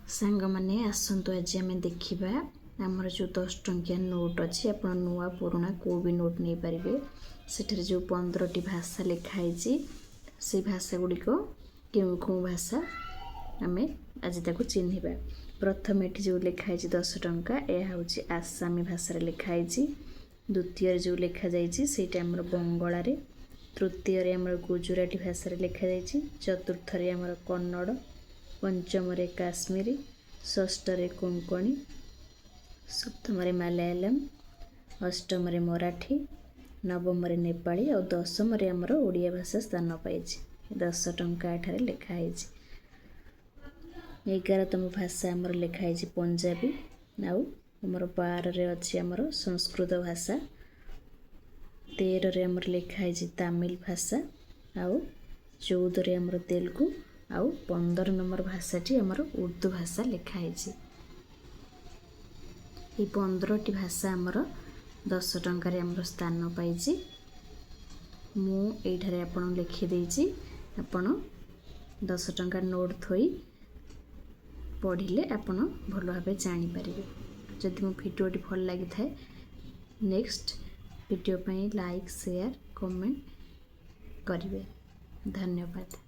ସାଙ୍ଗମାନେ, ଆସନ୍ତୁ ଆଜି ଆମେ ଦେଖିବା ଆମର ଯେଉଁ 10 ଟଙ୍କିଆ ନୋଟ୍ ଅଛି। ଆପଣ ନୂଆ ପୁରୁଣା କେଉଁ ବି ନୋଟ୍ ନେଇପାରିବେ। ସେଠାରେ ଯେଉଁ 15ଟି ଭାଷା ଲେଖା ହେଇଛି, ସେଇ ଭାଷା ଗୁଡ଼ିକ କେଉଁ କେଉଁ ଭାଷା, ଆମେ ଆଜି ତାକୁ ଚିହ୍ନିବା। ପ୍ରଥମେ ଏଠି ଯେଉଁ ଲେଖା ହେଇଛି 10 ଟଙ୍କା, ଏହା ହେଉଛି ଆସାମୀ ଭାଷାରେ ଲେଖା ହେଇଛି। ଦ୍ୱିତୀୟରେ ଯେଉଁ ଲେଖାଯାଇଛି, ସେଇଟା ଆମର ବଙ୍ଗଳାରେ। ତୃତୀୟରେ ଆମର ଗୁଜୁରାଟୀ ଭାଷାରେ ଲେଖାଯାଇଛି। ଚତୁର୍ଥରେ ଆମର କନ୍ନଡ଼, ପଞ୍ଚମରେ କାଶ୍ମୀରୀ, ଷଷ୍ଠରେ କୋଙ୍କଣୀ, ସପ୍ତମରେ ମାଲାୟାଲମ, ଅଷ୍ଟମରେ ମରାଠୀ, ନବମରେ ନେପାଳୀ ଆଉ ଦଶମରେ ଆମର ଓଡ଼ିଆ ଭାଷା ସ୍ଥାନ ପାଇଛି। 10 ଟଙ୍କା ଏଠାରେ ଲେଖା ହେଇଛି। 11ତମ ଭାଷା ଆମର ଲେଖା ହେଇଛି ପଞ୍ଜାବୀ। ଆଉ ଆମର 12ରେ ଅଛି ଆମର ସଂସ୍କୃତ ଭାଷା। 13ରେ ଆମର ଲେଖା ହେଇଛି ତାମିଲ ଭାଷା। ଆଉ 14ରେ ଆମର ତେଲୁଗୁ। ଆଉ 15 ନମ୍ବର ଭାଷାଟି ଆମର ଉର୍ଦ୍ଦୁ ଭାଷା ଲେଖା ହେଇଛି। ଏଇ 15ଟି ଭାଷା ଆମର 10 ଟଙ୍କାରେ ଆମର ସ୍ଥାନ ପାଇଛି। ମୁଁ ଏଇଠାରେ ଆପଣଙ୍କୁ ଲେଖିଦେଇଛି। ଆପଣ 10 ଟଙ୍କା ନୋଟ୍ ଥୋଇ ପଢ଼ିଲେ ଆପଣ ଭଲ ଭାବେ ଜାଣିପାରିବେ। ଯଦି ମୋ ଭିଡ଼ିଓଟି ଭଲ ଲାଗିଥାଏ, ନେକ୍ସଟ ଭିଡ଼ିଓ ପାଇଁ ଲାଇକ୍, ସେୟାର, କମେଣ୍ଟ କରିବେ। ଧନ୍ୟବାଦ।